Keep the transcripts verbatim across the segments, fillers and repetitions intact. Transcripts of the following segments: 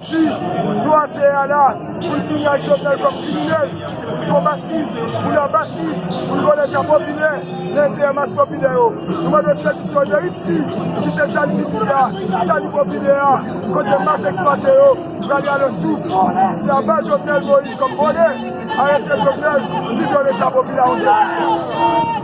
Si nou atè a la, pou n fini ak Jovenel kòm kriminèl, pou n konbat li, pou n abat li, pou n vòlè tè popilè, nan enterè mas popilè yo. Nou mande tranzisyon de Haïti, ki se sali piblik la, sali popilè a, kote mas eksplwate yo prale ale souf. Se aba Jovenel Moïse kòm vòlè, arete Jovenel, viv yon leta popilè, yon tranzisyon.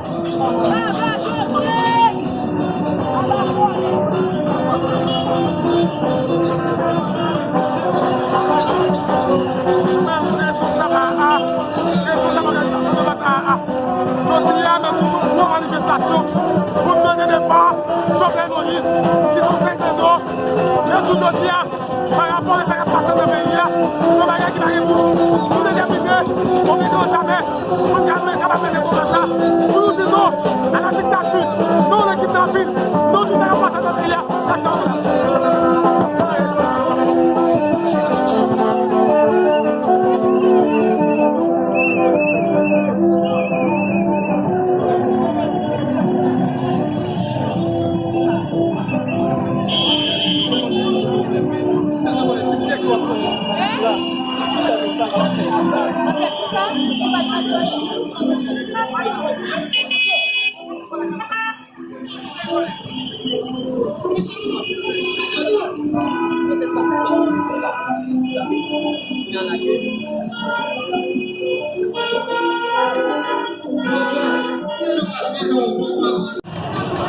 Jodi a, menm nou sou gwo manifestasyon pou n mande depa Jovenel Moïse, ki se yon sèk de dlo, men tout jodi a, pa rapò a sa k ap pase nan peyi a, se yon bagay ki pa gen bouch. Nou detèmine, nou vin anjame, pou n ka mete, kapab mete kò ansanm, pou nou di non a la diktati, non nan kidnapin, non tout sa k ap pase nan peyi a. Mèsi anpil.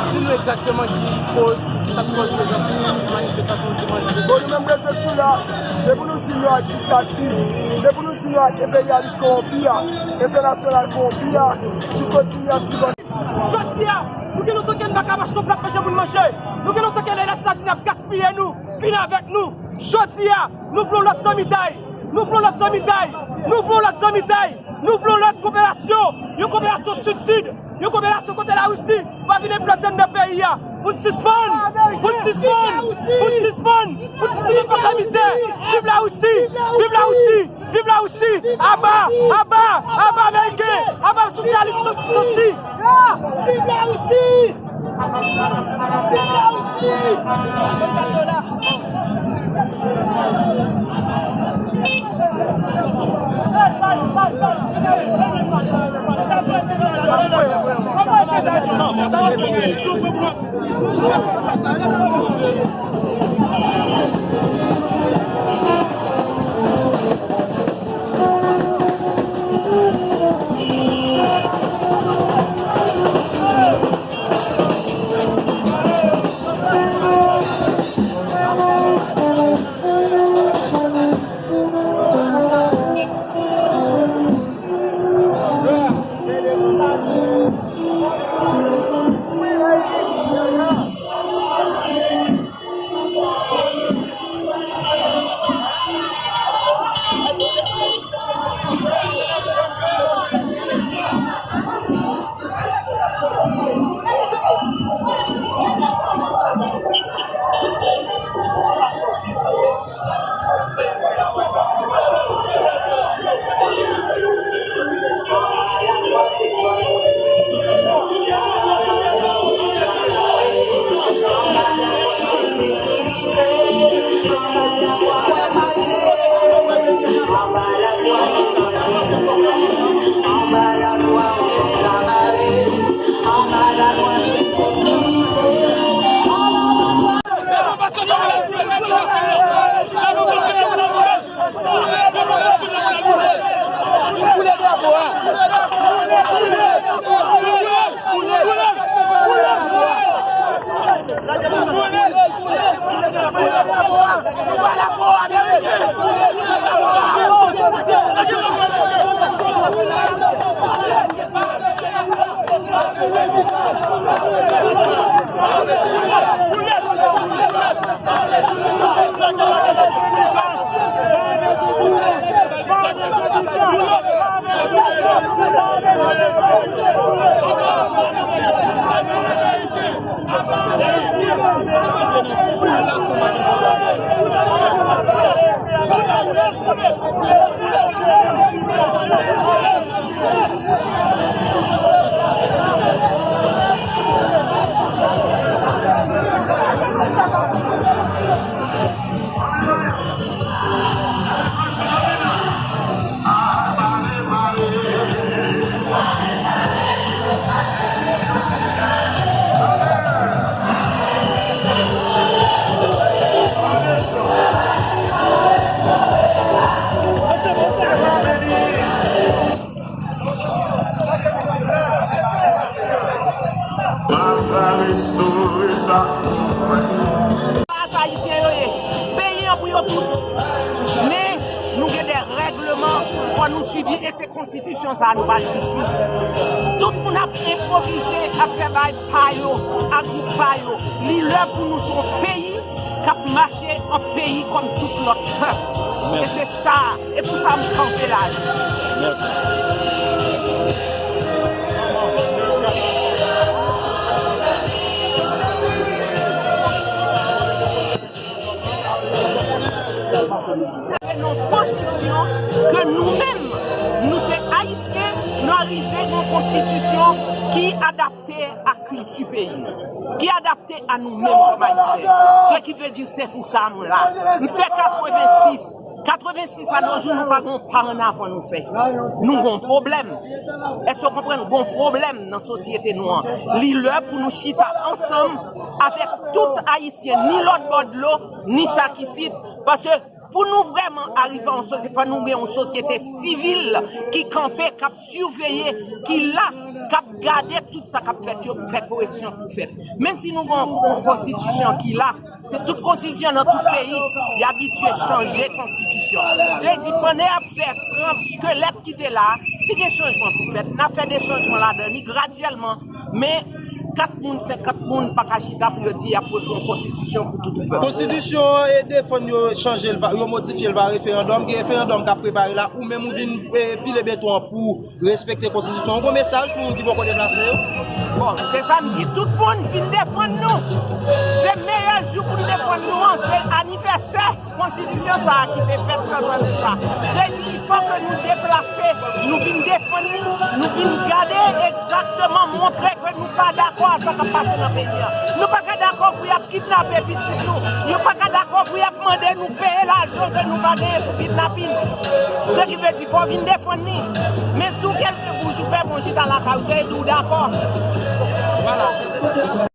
Di nou egzakteman ki koz, ki sa k koz prezans nou nan manifestasyon dimanch. Bon, nou menm Rezistans la, se pou nou di non ak diktati, se pou nou di non ak enperyalis kowonpi a, entènasyonal kowonpi a, ki kontinye ap sipòte. Jodi a, nou gen lontan ke n pa ka mache yon plat manje pou n manje. Nou gen lontan ke Lèzetazini ap gaspiye nou, fini avèk nou. Jodi a, nou vle yon lòt zanmitay. Nou vle yon lòt zanmitay. Nou vle yon lòt zanmitay. Nou vle yon lòt koperasyon. Yon koperasyon sid-sid. Yon koperasyon kote Larisi va vin enplante n nan peyi a. Pou n sispann. Pou n sispann. Pou n sispann. Pou n sispann pase mizè. Viv Larisi. Viv Larisi. Viv Larisi! Aba! Aba! Aba Ameriken! Aba sosyalis soti! Viv Larisi! Viv Larisi! Men, nou gen de règleman, fò nou swiv li, e se konstitisyon sa a nou pa janm swiv. Tout moun ap enpwovize, ap fè bagay pa yo, ak gwoup pa yo. Li lè pou nou se yon peyi k ap mache an peyi kòm tout lòt pèp. E se sa, e pou sa m kanpe la. Nan pozisyon ke nou menm, nou se Ayisyen, nou arive yon konstitisyon ki adapte a kilti peyi nou, ki adapte a nou menm kòm Ayisyen. Se ki vle di se pou sa m la. M fè katrevensis. Katrevensis a nos jours, nou pa gen yon pa an avan nou fè. Nou gen yon pwoblèm. Èske w konprann? Gen yon pwoblèm nan sosyete nou an. Li lè pou nou chita ansanm avèk tout Ayisyen, ni lòt bò dlo, ni sa k isit. Paske pou nou vrèman arive an sosyete, fò nou gen yon sosyete sivil ki kanpe, k ap siveye, ki la, k ap gade tout sa k ap fèt yo, pou fè koreksyon pou fèt. Menm si nou gen yon konstitisyon ki la, se tout konstitisyon nan tout peyi, y abitye chanje konstitisyon. Se di, pandan y ap fè, pran skelèt ki te la, si gen chanjman pou fèt, n ap fè de chanjman ladan li gradyèlman, men kat moun, senkant moun pa ka chita pou yo di y ap refè yon konstitisyon pou tout yon pèp. Konstitisyon an e defann yo chanje l pa, yo modifye l pa referandòm, gen referandòm k ap prepare la, ou menm ou vin, e, pile beton an pou respekte konstitisyon an. Ou gon mesaj pou moun ki poko deplase yo? Bon, se sa m di, tout moun vin defann nou. Se meyè jou pou n defann nou an, se anivèsè konstitisyon sa a ki te fèt trant ane sa. Se di, fò ke nou deplase, nou vin defann li, nou vin gade egzakteman, montre ke nou pa dakò a sa k ap pase nan peyi a. Nou pa ka dakò pou y ap kidnape pitit nou. Yo pa ka dakò pou y ap mande nou peye lajan ke nou pa genyen pou kidnapin. Se ki vle di, fò w vin defann li. Men si w kenbe bouch ou fè bon chita lakay ou, se di w dakò. Vwala.